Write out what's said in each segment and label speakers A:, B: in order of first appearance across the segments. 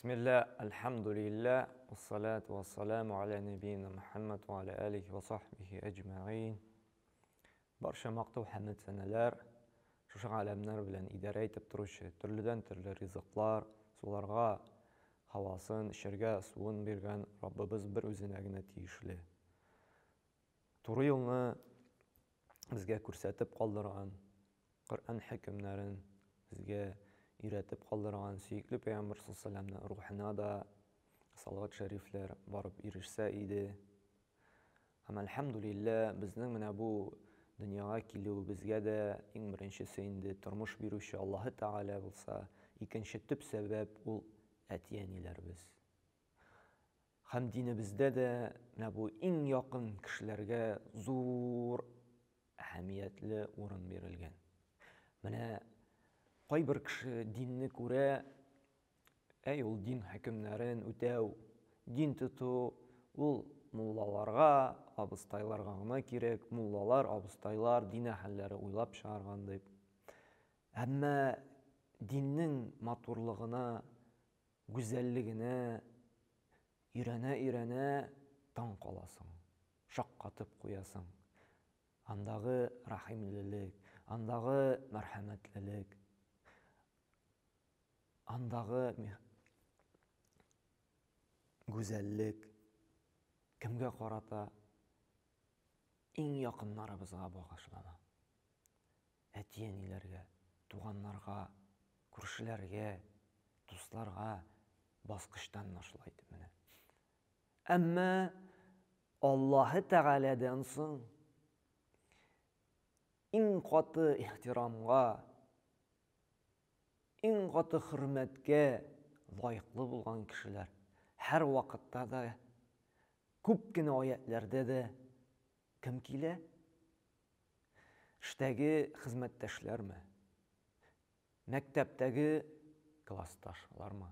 A: Бисмилла, альхамдулилля, вассалату вассаламу аля нәбиина Мухаммад ва аля алихи ва сахбихи әҗмәгыйн. Барча мактау хәмд сәнәләр шушы галәмнәр белән идарә итеп торучы, төрледән-төрле ризыклар, суларга һавасын, эчәргә суын биргән Раббыбыз бер үзенә генә тиешле. Туры юлны безгә күрсәтеп калдырган, Коръән хөкемнәрен безгә өйрәтеп калдырган сөекле пәйгамбер саллаллаху рухына да салават шәрифләр барып ирешсә иде. Һәм әлхәмдулиллә, безнең менә бу дөньяга килүебезгә дә иң беренчесе инде тормыш бирүче Аллаһы Тәгалә булса, икенче төп сәбәп ул әти-әниләребез. Һәм динебездә дә менә бу иң якын кешеләргә зур әһәмиятле урын бирелгән. Менә кайбер кеше динне күрә, әй ул дин хөкемнәрен үтәү, дин тоту, ул муллаларга, абыстайларга гына кирәк, муллалар, абыстайлар, дин әһелләре уйлап чыгарган дип. Әмма диннең матурлыгына Гүзәллегенә өйрәнә-өйрәнә таң каласың, шаккатып куясың. Андагы рәхимлелек, андагы мәрхәмәтлелек, андагы гүзәллек кемгә карата иң якыннарыбызга багышлана. Әти-әниләргә, туганнарга, күршеләргә, дусларга баскычтан шулай итеп менә. Әмма Аллаһы Тәгаләдән соң иң каты ихтирамга, иң каты хөрмәткә лаеклы булган кешеләр һәр вакытта да күп кенә аятләрдә дә кем килә? Эштәге хезмәттәшләрме? Мәктәптәге классташлармы?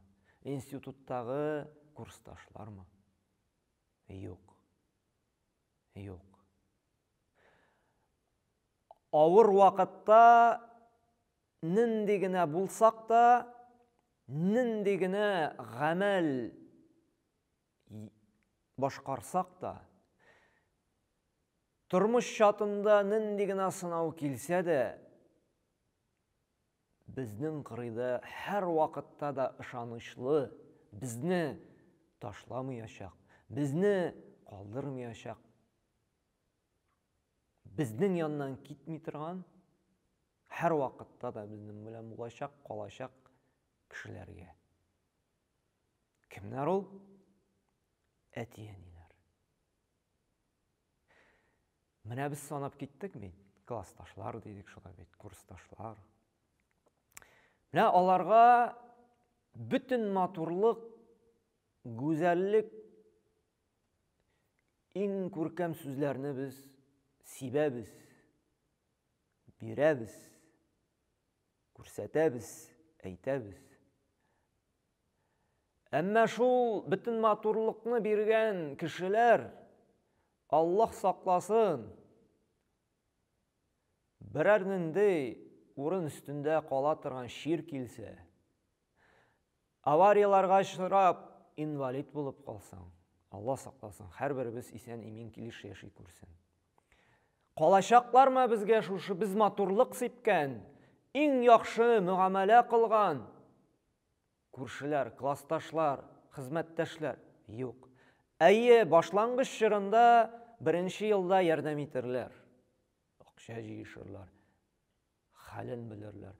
A: Институттагы курсташлармы? Юк. Юк. Авыр вакытта нинди генә булсак та, нинди генә гамәл башкарсак та, Тормыш чатында нинди генә сынау килсә дә, безнең кырыйда һәрвакытта да ышанычлы, безне ташламаячак, безне калдырмаячак, безнең яннан китми торган, һәрвакытта да безнең белән булачак, калачак кешеләргә. Кемнәр ул? Әти-әниләр. Менә без санап киттек бит, классташлар дидек шулай бит, курсташлар. Менә аларга бөтен матурлык, гүзәллек, иң күркәм сүзләрне без сибәбез, бирәбез, күрсәтәбез, әйтәбез. Әмма шул бөтен матурлыкны биргән кешеләр, Аллаһ сакласын, берәр нинди урын өстендә кала торган чир килсә, аварияләргә очрап, инвалид булып калсаң, Аллаһ сакласын, һәрберебез исән-имин килеш яши күрсен. Калачаклармы безгә шушы без матурлык сипкән, иң яхшы мөгамәлә кылган Күршеләр, классташлар, хезмәттәшләр юк. Әйе, башлангыч чорында беренче елда ярдәм итерләр. Акча җыешырлар. Хәлен белерләр.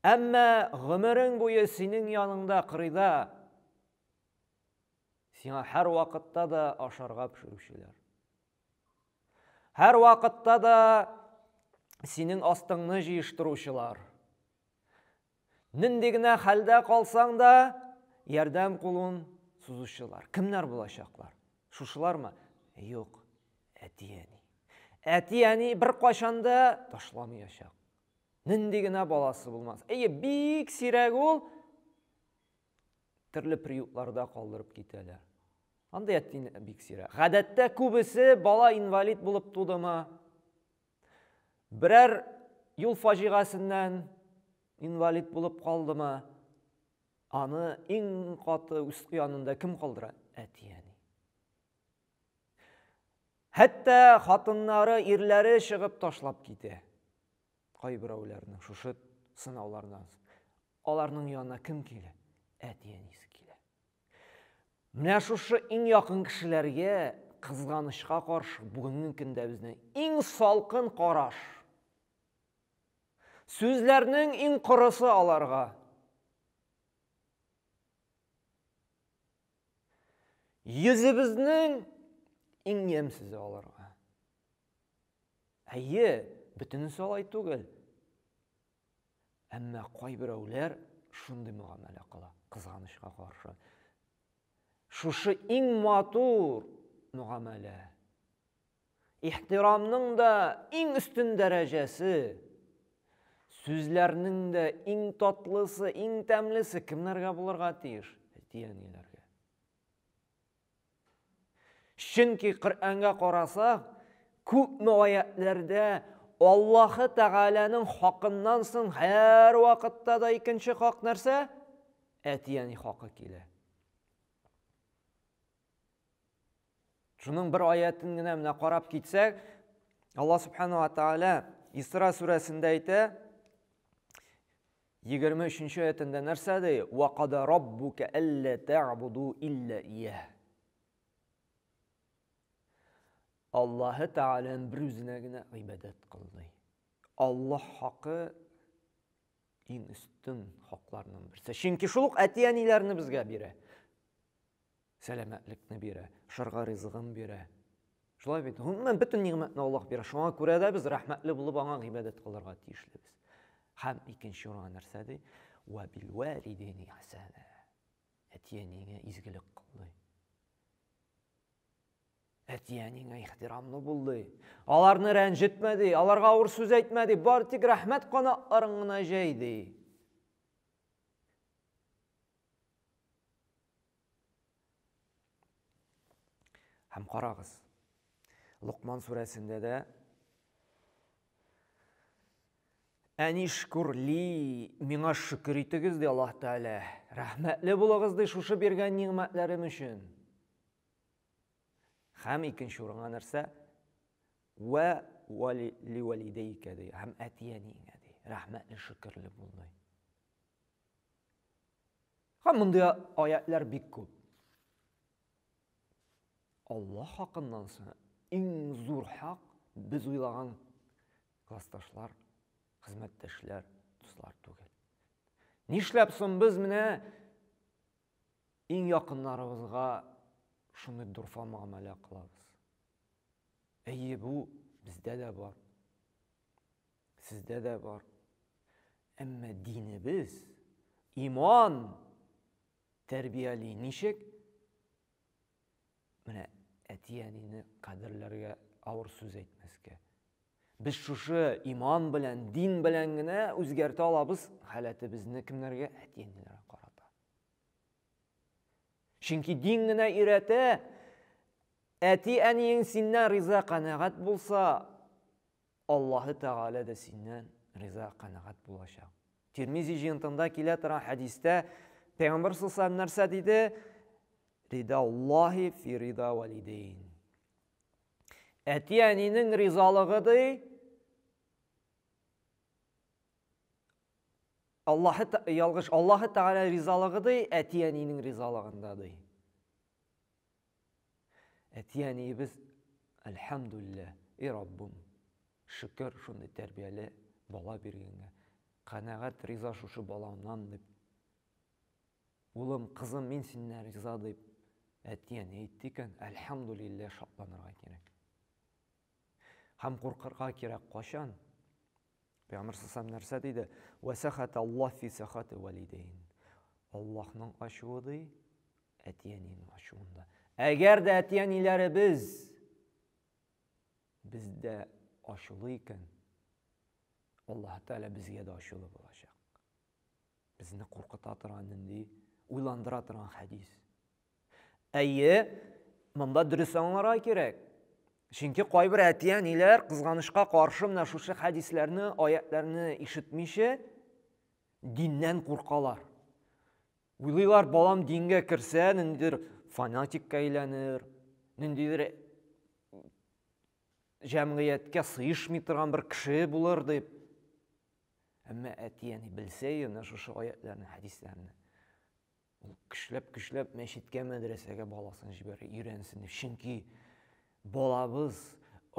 A: Әмма гомерең буе синең яныңда кырыйда сиңа һәр вакытта да ашарга пешерүчеләр. Һәр вакытта да синең астыңны җыештыручылар. Нинди генә хәлдә калсаң да, ярдәм кулын сузучылар. Кемнәр булачаклар? Шушылармы? Юк, әти-әни. Әти-әни бер кайчан да ташламаячак. Нинди генә баласы булмас. Әйе, бик сирәк ул төрле приютларда калдырып китәләр. Андый әти бик сирәк. Гадәттә күбесе бала инвалид булып тудымы? Берәр юл фаҗигасеннән инвалид булып калдымы? Аны иң каты үз янында кем калдыра? Әти-әни. Хәтта хатыннары, ирләре чыгып ташлап китә. Кайберәүләрнең шушы сынаулардан соң. Аларның янына кем килә? Әти-әнисе килә. Менә шушы иң якын кешеләргә кызганычка каршы бүгенге көндә безнең иң салкын караш. Сүзләрнең иң корысы аларга. Йөзебезнең иң ямьсезе аларга. Әйе, бөтенесе алай түгел. Әмма кайберәүләр шундый мөгамәлә кыла, кызганычка каршы. Шушы иң матур мөгамәлә. Ихтирамның да иң өстен дәрәҗәсе, сүзләрнең дә иң татлысы, иң тәмлесе кемнәргә булырга тиеш? Әти-әниләргә. Чөнки Коръәнгә карасак, күпме аятләрдә Аллаһы Тәгаләнең хакыннан соң һәр вакытта да икенче хак нәрсә? Әти-әни хакы килә. Шуның бер аятын генә менә карап китсәк, Аллаһ Субхану ва Тааля Исра сүрәсендә әйтә, 23 аятында нәрсә ди? Ва када раббука алла та'буду илля ия. Аллаһы Тааляның бер үзенә генә гыйбадәт кыл ди. Аллаһ хакы иң өстен хакларның берсе. Чөнки шул ук әти-әниләрне безгә бирә. Сәламәтлекне бирә, ашарга ризыгын бирә. Шулай бит. Гомумән бөтен нигъмәтне Аллаһ бирә. Шуңа күрә дә без рәхмәтле булып аңа гыйбадәт кылырга тиешлебез. Һәм икенче урынга нәрсә ди? Ва бил валидейни ихсана. Әти-әниеңә изгелек кыл ди. Әти-әниңә ихтирамлы бул ди. Аларны рәнҗетмә ди, аларга авыр сүз әйтмә ди, бар тик рәхмәт канатларын гына җәй ди. Һәм карагыз, Лукман сүрәсендә дә Әнишкур ли, миңа шөкер итегез, ди Аллаһ Тәгалә. Рәхмәтле булыгыз, ди, шушы биргән нигъмәтләрем өчен. Һәм икенче урынга нәрсә? Вә вали ли валидейка ди. Һәм әти-әниеңә ди. Рәхмәтле, шөкерле бул ди. Һәм мондый аятлар бик күп. Аллаһ хакыннан соң иң зур хак без уйлаган классташлар, хезмәттәшләр, дуслар түгел. Нишләп соң без менә иң якыннарыбызга шундый дурфа мөгамәлә кылабыз? Әйе, бу бездә дә бар. Сездә дә бар. Әмма динебез, иман тәрбияли ничек? Менә әти-әнине кадерләргә авыр сүз әйтмәскә. Без шушы иман белән, дин белән генә үзгәртә алабыз халәтебезне кемнәргә? Әти-әниләргә карата. Чөнки дин генә өйрәтә, әти-әниең синнән риза канәгать булса, Аллаһы Тәгалә дә синнән риза канәгать булачак. Тирмизи җыентында килә торган хәдистә Пәйгамбәр саллаллаху нәрсә диде? Рида Аллаһи фи рида валидейн. Әти-әнинең ризалыгы ди, Аллаһы ялгыш, Аллаһы Тәгалә ризалыгы ди, әти-әнинең ризалыгында ди. Әти-әниебез, әлхәмдүлилләһ, и Раббым, шөкер шундый тәрбияле бала биргәнгә. Канәгать, риза шушы баламнан дип. Улым, кызым, мин синнән риза дип әти-әни әйтте икән, әлхәмдүлилләһ, шатланырга кирәк. Һәм куркырга кирәк кайчан? Пәйгамбер саллаллаху нәрсә диде? Ва сахата Аллаһ фи сахати валидейн. Аллаһның ачуы ди, әти-әнинең ачуында. Әгәр дә әти-әниләребез бездә ачулы икән, Аллаһ Тәгалә безгә дә ачулы булачак. Безне куркыта торган нинди, уйландыра торган хәдис. Әйе, монда дөрес аңларга кирәк. Чөнки кайбер әти-әниләр кызганычка каршы менә шушы хәдисләрне, аятларны ишетмичә диннән куркалар. Уйлыйлар, балам дингә керсә, ниндидер фанатикка әйләнер, ниндидер җәмгыятькә сыешмый торган бер кеше булыр дип. Әмма әти-әни белсә менә шушы аятларны, хәдисләрне, ул көчләп-көчләп мәчеткә, мәдрәсәгә баласын җибәрер, өйрәнсен дип. Чөнки балабыз,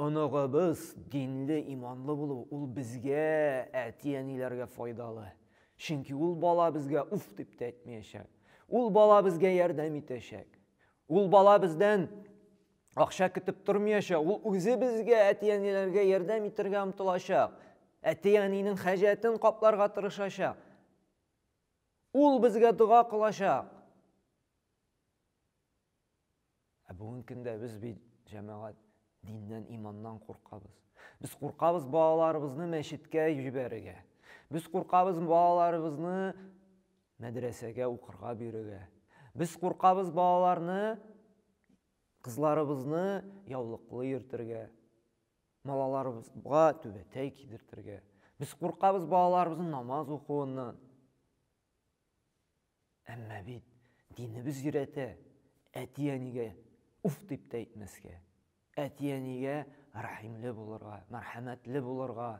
A: оныгыбыз динле, иманлы булу, ул безгә, әти-әниләргә файдалы. Чөнки ул бала безгә уф дип тә әйтмәячәк. Ул бала безгә ярдәм итәчәк. Ул бала бездән акча көтеп тормыячак. Ул үзе безгә, әти-әниләргә ярдәм итәргә омтылачак. Әти-әнинең хаҗәтен капларга тырышачак. Ул безгә дога кылачак. Ә бүгенге көндә без бит, җәмәгать, диннән, иманнан куркабыз. Без куркабыз балаларыбызны мәчеткә җибәрергә. Без куркабыз балаларыбызны мәдрәсәгә укырга бирергә. Без куркабыз балаларны, кызларыбызны яулыклы йөртергә, балаларыбызга түбәтәй кидертергә. Без куркабыз балаларыбызның намаз укуыннан. Әмма бит динебез өйрәтә әти-әнигә уф дип тә әйтмәскә. Әти-әнигә рәхимле булырга, мәрхәмәтле булырга.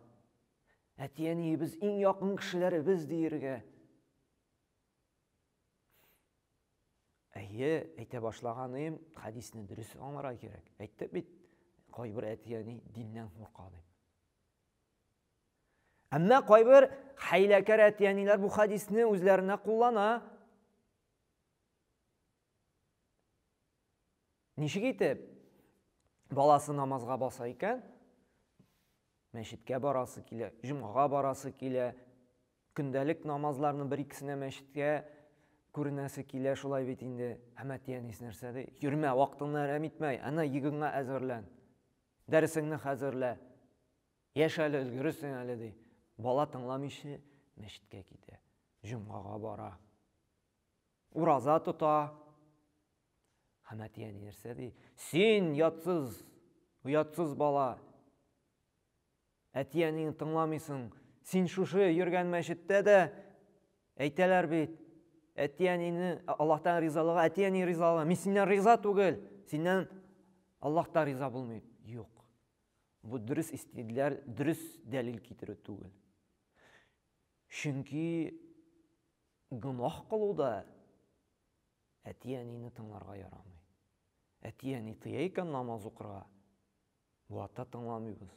A: Әти-әниебез иң якын кешеләребез диергә. Әйе, әйтә башлаганым, хәдисне дөрес аңларга кирәк. Әйттек бит, кайбер әти-әни диннән курка дип. Әмма кайбер хәйләкәр әти-әниләр бу хәдисне үзләренә куллана. Ничек итеп? Баласы намазга баса икән, мәчеткә барасы килә, җомгага барасы килә, көндәлек намазларны бер икесенә мәчеткә күренәсе килә, шулай бит инде. Һәм әти-әнисе нәрсә ди? Йөрмә, вакытыңны әрәм итмә, әнә егыңа әзерлән. Дәресеңне хәзерлә. Яшь әле, өлгерерсең әле, ди. Бала тыңламыйча мәчеткә китә, җомгага бара. Ураза тота. Һәм әти-әни нәрсә ди? Син ятсыз, оятсыз бала. Әти-әниңне тыңламыйсың. Син шушы йөргән мәчеттә дә әйтәләр бит. Әти-әнине Аллаһтан ризалыгы, әти-әни ризалыгы. Мин синнән риза түгел. Синнән Аллаһ та риза булмый. Юк. Бу дөрес истидләл, дөрес дәлил китерү түгел. Чөнки гөнаһ кылуда әти-әнине тыңларга ярамый. Әти-әни тыя икән намаз укырга, бу вакытта тыңламыйбыз.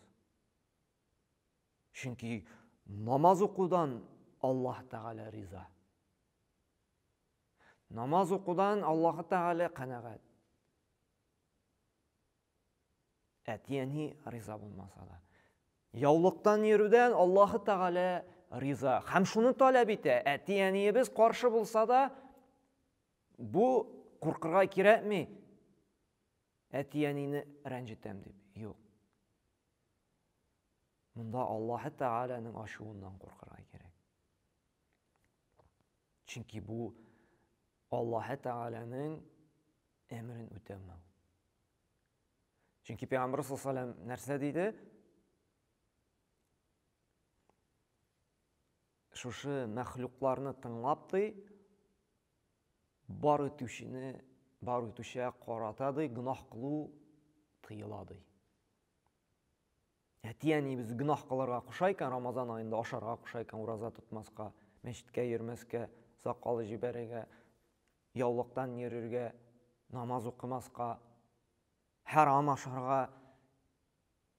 A: Чөнки намаз укудан Аллаһ Тәгалә риза. Намаз укудан Аллаһ Тәгалә канәгать. Әти-әни риза булмаса да. Яулыктан йөрүдән Аллаһы Тәгалә риза. Һәм шуны таләп итә. Әти-әниебез каршы булса да, бу куркырга кирәкми. Әти-әнине рәнҗетәм дип. Юк. Монда Аллаһы Тәгаләнең ачуыннан куркырга кирәк. Чөнки бу Аллаһы Тәгаләнең әмерен үтәмәү. Чөнки Пәйгамбер саллаллаху алейһи нәрсә диде? Шушы мәхлукларны тыңлап ди, бар итүчене, бар итүчегә карата ди, гөнаһ кылу тыела ди. Әти-әниебез гөнаһ кылырга куша икән, Рамазан аенда ашарга куша икән, ураза тотмаска, мәчеткә йөрмәскә, сакалы җибәрергә, яулыктан йөрергә, намаз укымаска, хәрам ашарга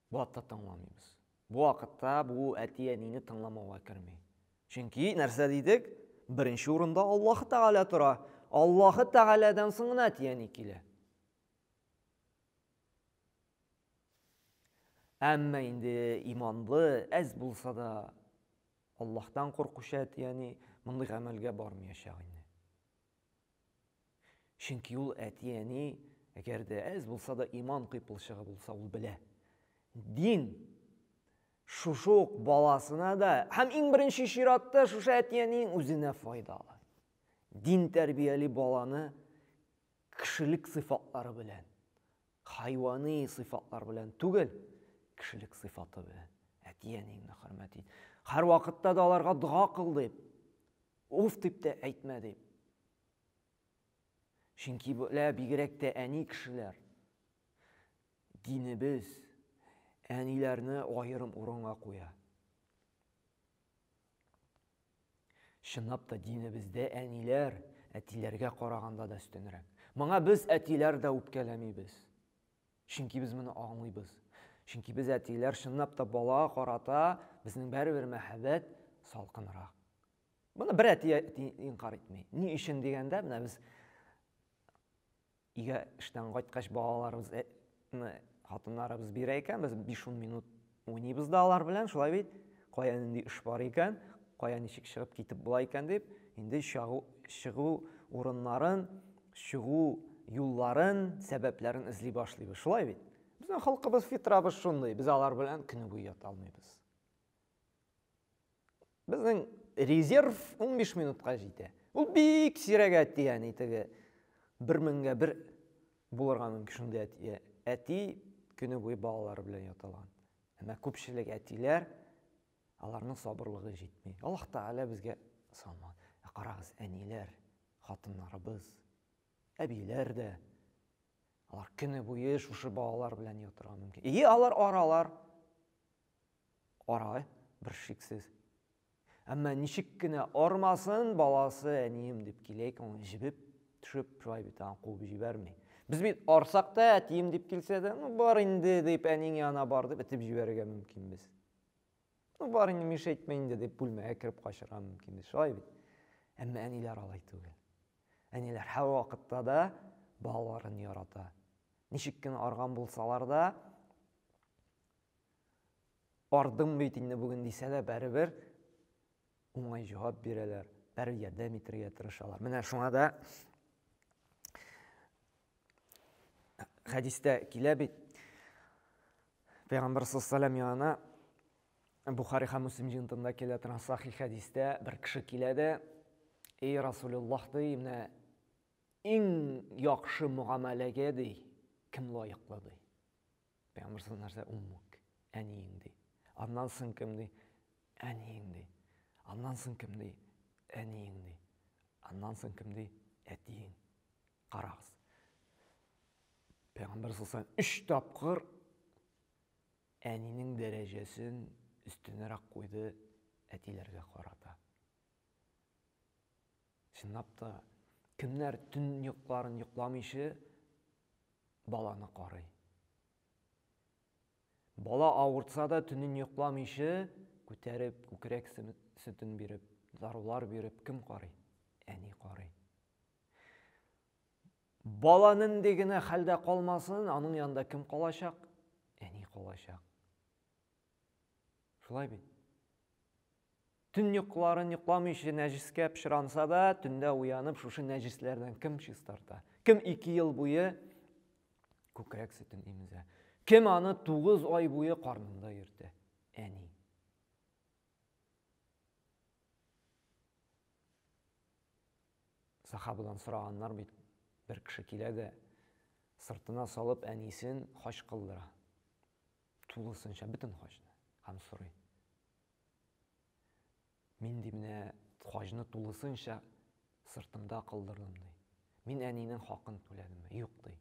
A: бу вакытта тыңламыйбыз. Бу вакытта бу әти-әнине тыңламауга керми. Чөнки нәрсә дидек? Беренче урында Аллаһ Тәгалә тора. Аллаһ Тәгаләдән соң гына әти-әни килә. Әмма инде иманлы, әз булса да Аллаһтан куркучы әти-әни мондый гамәлгә бармаячак инде. Чөнки ул әти-әни, әгәр дә әз булса да иман кыйпылчыгы булса, ул белә. Дин шушы ук баласына да һәм иң беренче чиратта шушы әти-әнинең үзенә файдалы. Дин тәрбияли баланы кешелек сыйфатлары белән, хайвани сыйфатлар белән түгел, кешелек сыйфаты белән. Әти-әниеңне хөрмәт ит. Һәрвакытта да аларга дога кыл дип, уф дип тә әйтмә дип. Чөнки лә бигрәк тә әни кешеләр динебез әниләрне аерым урынга куя. Чынлап та динебездә әниләр әтиләргә караганда да өстенрәк. Моңа без әтиләр дә үпкәләмибез. Чөнки без моны аңлыйбыз. Чөнки без әтиләр чынлап та балага карата безнең бәребер мәхәббәт салкынрак. Моны бер әти инкар итми. Ни өчен дигәндә, менә без өйгә эштән кайткач балаларыбызны хатыннарыбыз бирә икән, без 5-10 минут уйныйбыз да алар белән, шулай бит? Кая нинди эш бар икән, кая ничек чыгып китеп була икән дип, инде чагу, чыгу урыннарын, чыгу юлларын, сәбәпләрен эзли башлыйбыз. Шулай бит? Безнең халкыбыз, фитрабыз шундый, без алар белән көне буе ята алмыйбыз. Безнең резерв 15 минутка җитә. Ул бик сирәк әти, әни теге бер меңгә бер булырга мөмкин шундый әти. Әти көне буе балалары белән ята алган. Әмма күпчелек әтиләр аларның сабырлыгы җитми. Аллаһ Тәгалә безгә салмады. Ә карагыз, әниләр, хатыннарыбыз, әбиләр дә алар көне буе шушы балалар белән ятырга мөмкин. И алар аралар. Ара, бер шиксез. Әмма ничек кенә армасын, баласы әнием дип килә икән, ул җебеп төшеп, шулай бит аны куып җибәрми. Без бит арсак та әтием дип килсә дә, ну бар инде дип әниң янына бар дип этеп җибәрергә мөмкинбез. Ну бар инде, миша әйтмә инде дип бүлмәгә кереп качырга мөмкинбез. Шулай бит. Әмма әниләр алай түгел. Әниләр һәрвакытта да балаларын ярата. Ничек кенә арган булсалар да, Ардым бит инде бүген дисә дә, бәребер уңай җавап бирәләр, бәребер ярдәм итәргә тырышалар. Менә шуңа да хәдистә килә бит. Пәйгамбәр саллаллаху янына Бухари һәм Муслим җыентында килә торган сахих хәдистә бер кеше килә дә, "Эй Расулуллаһ, ди, менә иң яхшы мөгамәләгә ди, кем лаеклы ди?" Пәйгамбәр саллаллаху нәрсә уммук, әниең ди. Аннан соң кем ди? Әниең ди. Аннан соң кем ди? Әниең ди. Аннан соң кем ди? Әтиең. Карагыз. Пәйгамбәр саллаллаху өч тапкыр әнинең дәрәҗәсен өстенрәк куйды әтиләргә карата. Чынлап та, кемнәр төн йокларын йокламыйча баланы карый. Бала авыртса да төнен йокламыйча күтәреп, күкрәк сөтен биреп, дарулар биреп кем карый? Әни карый. Бала нинди генә хәлдә калмасын, аның янында кем калачак? Әни калачак. Шулай бит. Төн йокыларын йокламыйча нәҗескә пычранса да, төндә уянып, шушы нәҗесләрдән кем чистарта? Кем ике ел буе күкрәк сөтен имезә? Кем аны 9 ай буе карнында йөртә? Әни. Сахабадан сораганнар бит, бер кеше килә дә, сыртына салып әнисен хаҗ кылдыра. Тулысынча бөтен хаҗны һәм сорый. Мин ди менә хаҗны тулысынча сыртымда кылдырдым ди. Мин әнинең хакын түләдемме? Юк ди.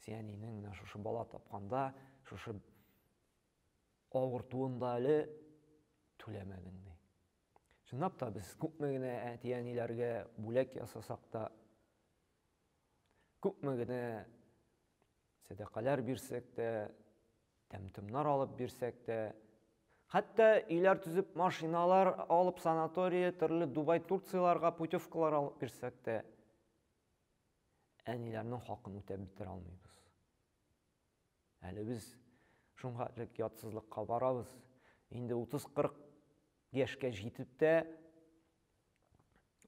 A: Син әнинең менә шушы бала тапканда, шушы авыртуын да әле түләмәдең ди. Чынлап та без күпме генә әти-әниләргә бүләк ясасак та, күпме генә сәдакалар бирсәк тә, тәм-томнар алып бирсәк тә, хәтта өйләр төзеп, машиналар алып, санатория, төрле Дубай, Турцияларга путевкалар алып бирсәк тә, әниләрнең хакын үтәп бетерә алмыйбыз. Әле без шуңа элек ятсызлыкка барабыз. Инде 30-40 яшькә җитеп тә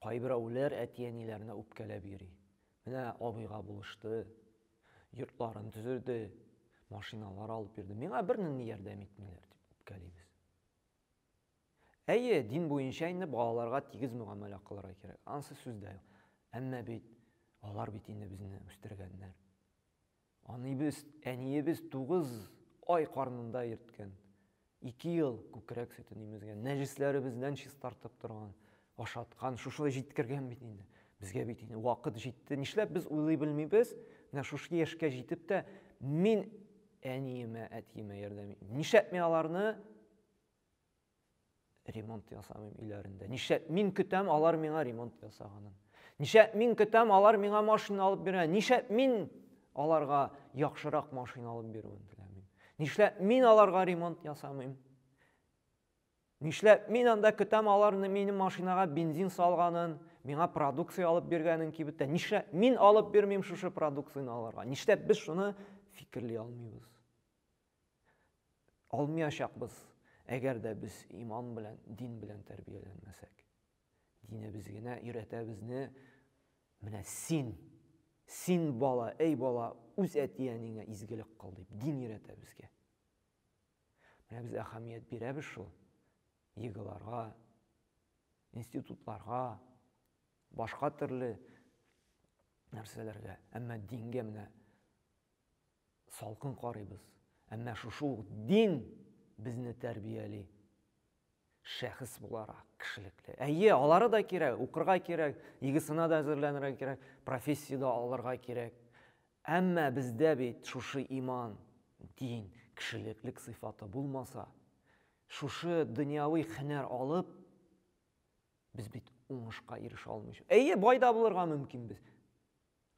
A: кайберәүләр әти-әниләренә үпкәләп йөри. Менә абыйга булышты, йортларын төзеде, машиналар алып бирде. Миңа бернинди ярдәм итмиләр дип үпкәлибез. Әйе, дин буенча инде балаларга тигез мөгамәлә кылырга кирәк. Ансы сүз дә юк. Әмма бит алар бит инде безне үстергәннәр. Аныйбыз, әниебез 9 ай карнында йөрткән. 2 ел күкрәк сөтен имезгән, нәҗесләребездән чистартып торган, ашаткан, шушылай җиткергән бит инде. Безгә бит инде вакыт җитте. Нишләп без уйлый белмибез? Менә шушы яшькә җитеп тә мин әниемә, әтиемә ярдәм итмим. Нишләп мин аларны ремонт ясамыйм өйләрендә? Нишләп мин көтәм алар миңа ремонт ясаганын? Нишләп мин көтәм алар миңа машина алып бирә? Нишләп мин аларга яхшырак машина алып бирүен теләмим? Нишләп мин аларга ремонт ясамыйм? Нишләп мин анда көтәм аларны минем машинага бензин салганын, миңа продукция алып биргәнен кибеттә? Нишләп мин алып бирмим шушы продукцияне аларга? Нишләп без шуны фикерли алмыйбыз? Алмыячакбыз, әгәр дә без иман белән, дин белән тәрбияләнмәсәк. Динебез генә өйрәтә безне, менә син, син бала, эй бала, үз әти-әниңә изгелек кыл дип, дин өйрәтә безгә. Менә без әһәмият бирәбез шул ЕГЭларга, институтларга, башка төрле нәрсәләргә. Әмма дингә менә салкын карыйбыз. Әмма шушы ук дин безне тәрбияли. Шәхес буларак, кешелекле. Әйе, алары да кирәк, укырга кирәк, ЕГЭсына да әзерләнергә кирәк, профессия дә алырга кирәк. Әмма бездә бит шушы иман, дин, кешелеклек сыйфаты булмаса, шушы дөньяви һөнәр алып, без бит уңышка ирешә алмыйбыз. Әйе, бай да булырга мөмкин без.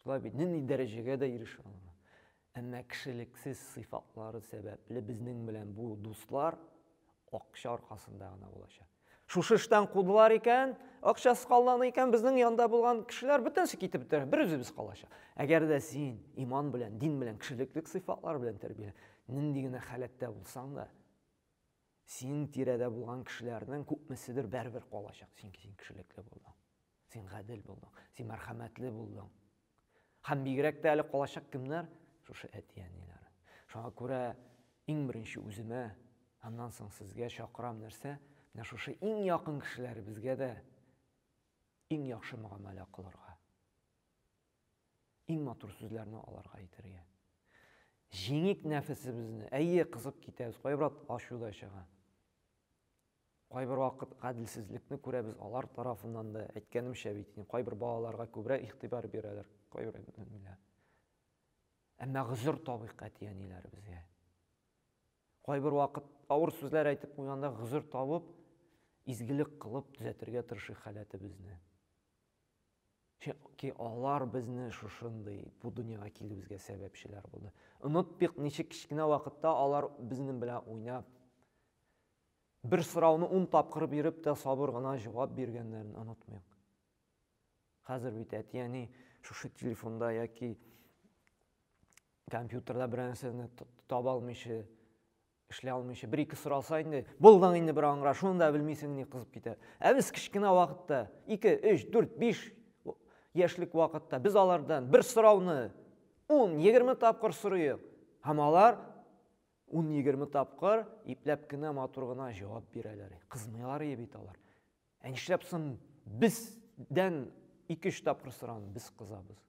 A: Шулай бит, нинди дәрәҗәгә дә ирешә алырга. Әмма кешелексез сыйфатлары сәбәпле безнең белән бу дуслар акча аркасында гына булачак. Шушы эштән кудылар икән, акчасы калган икән, безнең янда булган кешеләр бөтенесе китеп бетәр, бер үзебез калачак. Әгәр дә син иман белән, дин белән, кешелеклек сыйфатлар белән тәрбиялән, нинди генә халәттә булсаң да, синең тирәдә булган кешеләрнең күпмеседер бәрбер калачак, чөнки син кешелекле булдың. Син гадел булдың, син мәрхәмәтле булдың. Һәм бигрәк тә әле калачак кемнәр? Шушы әти-әниләр. Шуңа күрә иң беренче үземә, аннан соң сезгә чакырам нәрсә? Менә шушы иң якын кешеләребезгә дә иң яхшы мөгамәлә кылырга. Иң матур сүзләрне аларга әйтергә. Җиңик нәфесебезне. Әйе, кызып китәбез, кайбер ачу да чыга. Кайбер вакыт гаделсезлекне күрәбез алар тарафыннан да, әйткәнемчә бит, кайбер балаларга күбрәк игътибар бирәләр, кайбер әниләр. Әмма гозер табыйк әти-әниләребезгә. Кайбер вакыт авыр сүзләр әйтеп куйганда гозер табып, изгелек кылып төзәтергә тырышыйк халәтебезне. Чөнки алар безне шушындый бу дөньяга килүебезгә сәбәпчеләр булды. Онытмыйк, ничек кечкенә вакытта алар безнең белән уйнап, бер сорауны ун тапкыр биреп тә сабыр гына җавап биргәннәрен онытмыйк. Хәзер бит әти-әни шушы телефонда яки компьютерда бер нәрсәне таба алмыйча, эшли алмыйча, бер-ике сораса инде, булдың инде бер аңра, шуны да белмисең ни кызып китә. Ә без кечкенә вакытта, 2, 3, 4, 5 яшьлек вакытта без алардан бер сорауны 10, 20 тапкыр сорыйк. Һәм алар 10-20 тапкыр ипләп кенә, матур гына җавап бирәләр. Кызмыйлар ие бит алар. Ә нишләп соң бездән 2-3 тапкыр соран, без кызабыз.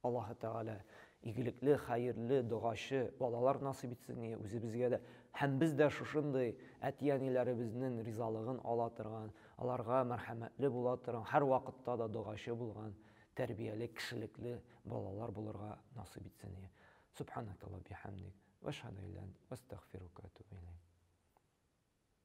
A: Аллаһы Тәгалә игелекле, хәерле, догачы балалар насыйп итсен ие үзебезгә дә. Һәм без дә шушындый әти-әниләребезнең ризалыгын ала торган, аларга мәрхәмәтле була торган, һәр вакытта да догачы булган, тәрбияле, кешелекле балалар булырга насыйп итсен ие. Субханакалла бихамдик. Вә әшһәдү илля әнт, вә әстәгъфирука вә әтүбү иләйк.